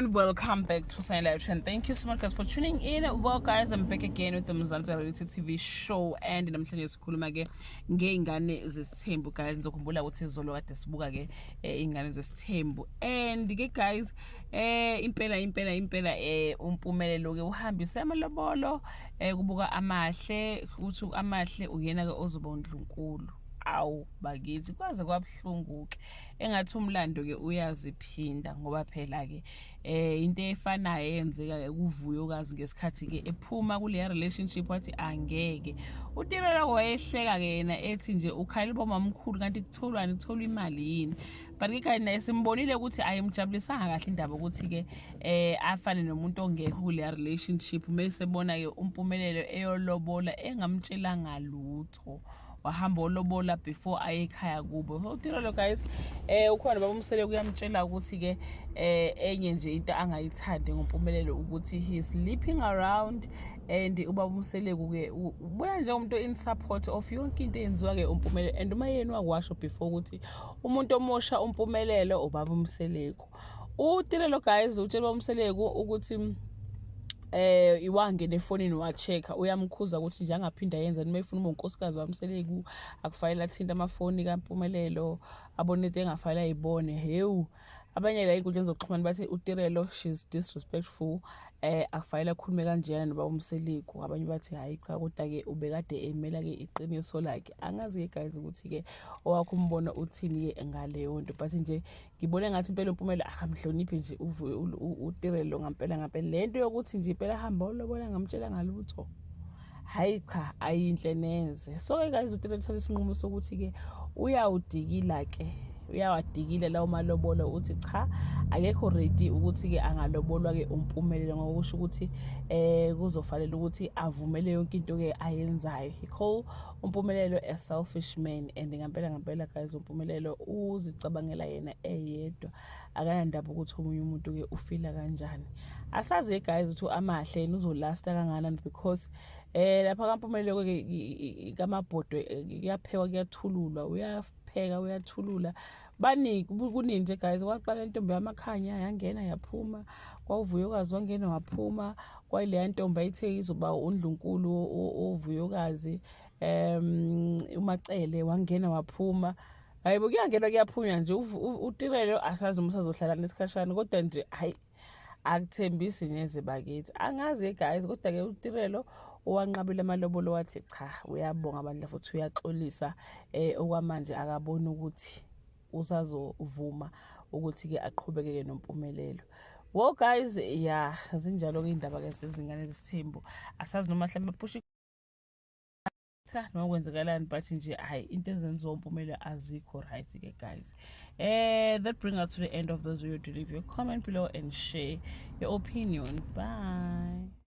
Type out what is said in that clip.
Everyone, welcome back to Sunny Live and thank you so much, guys, for tuning in. Well, guys, I'm back again with the Mzansi Reality TV show and namhlanje sikhuluma ke ngeingane zesithembu, guys. Ngizokhumbula ukuthi izolo kade sibuka ke ingane zesithembu and ke, guys, impela impela impela uMpumelelo ke uhambise amalobolo kubuka Amahle ukuthi Amahle uyena ke ozoba undlunkulu. Awu bakithi, kwaze kwabuhlungu ke, engathi umlando ke uyaziphinda, ngoba phela ke into efanayo eyenzeka ke kuVuyokazi ngesikhathi ke ephuma kuleya relationship, wathi angeke. UTirelo wayehleka ke yena, ethi nje ukhalela bomamkhulu, kanti kutholwani, kutholwa imali yini? But ke khona naye simbonile ukuthi ayimjabulisanga kahle indaba ukuthi ke afane nomuntu ongekho kuleya relationship, mase bona ke uMpumelelo eyolobola engamtshelanga lutho, wahamba olobola before aye ekhaya kubo. UTirelo, guys, ukhona baba uMsele kuyamtshela ukuthi ke enye nje into angayithandi ngoMpumelelo ukuthi he's sleeping around, and ubaba uMseleku ke ubuya njengomuntu in support of yonke into eyenziwa ke uMpumelelo, and uma yena wakwasho before ukuthi umuntu omosha uMpumelelo ubaba uMseleku. UTirelo, guys, utshela uMseleku ukuthi iwangena efonini wa-check-a, uyamkhuza ukuthi nje angaphinda yenza noma efuna uma unkosikazi waMseleku, akufanele athinta amafoni kaMpumelelo, abone into engafanele ayibone. Hewu, abanye la ey'nkundleni zokuxhumana bathi uTirelo, she's disrespectful, akufanele akhulume kanjena noba uMseleku. Abanye bathi hayi cha, kodwa-ke ubekade emela-ke iqiniso lakhe. Angazi-ke, guys, ukuthi-ke owakho umbono uthini-ke ngaleyo nto, but nje ngibone ngathi impela uMpumelo akamhloniphi nje uTirelo ngampela ngampela. Le nto yokuthi nje impela hamba olobola ngamtshela ngalutho, hayi cha, ayinhle neze. So-ke, guys, uTirelo uthatha isinqumo sokuthi-ke uyawudikila-ke, uyawadikila lawo malobolo, uthi cha, akekho ready ukuthi-ke angalobolwa-ke uMpumelelo, ngoba kusho ukuthi kuzofanele ukuthi avumele yonke into-ke ayenzayo. He call uMpumelelo a selfish man, and ngampela ngampela, guys, uMpumelelo uzicabangela yena eyedwa, akanandaba ukuthi omunye umuntu-ke ufila kanjani. Asazi, guys, ukuthi Amahle yena uzolasta kangakanani, because lapha kaMpumelelo ke kamabhodwe kuyaphekwa, kuyathululwa, uyapheka, uyathulula, baningi, kuningi nje, guys. Kwaqala intombi yamakhanya yangena yaphuma, kwaWuvuyokazi wangena waphuma, kwayileya ntombi ayithe izoba undlunkulu oVuyokazi, uMacele, wangena waphuma. Hayibo, kuyangena kuyaphunywa nje. UTirelo asazi uma usazohlala nesikhashana, kodwa nje hayi, akuthembisi neze bakithi. Angazi-ke, guys, kodwa-ke uTirelo owanqabile amalobolo, wathi cha, uyabonga bandla futhi uyaxolisa, okwamanje akaboni ukuthi usazovuma ukuthi-ke aqhubekeke noMpumelelo. Well, guys, ya, zinjalo-ke iy'ndaba-ke zezingane zesithembu. Asazi noma mhlawumbe phusha noma kwenzekalani, but nje hayi, into ezenziwa uMpumelelo azikho right-ke, guys. That bring us to the end of this video. Do leave your comment below and share your opinion. Bye.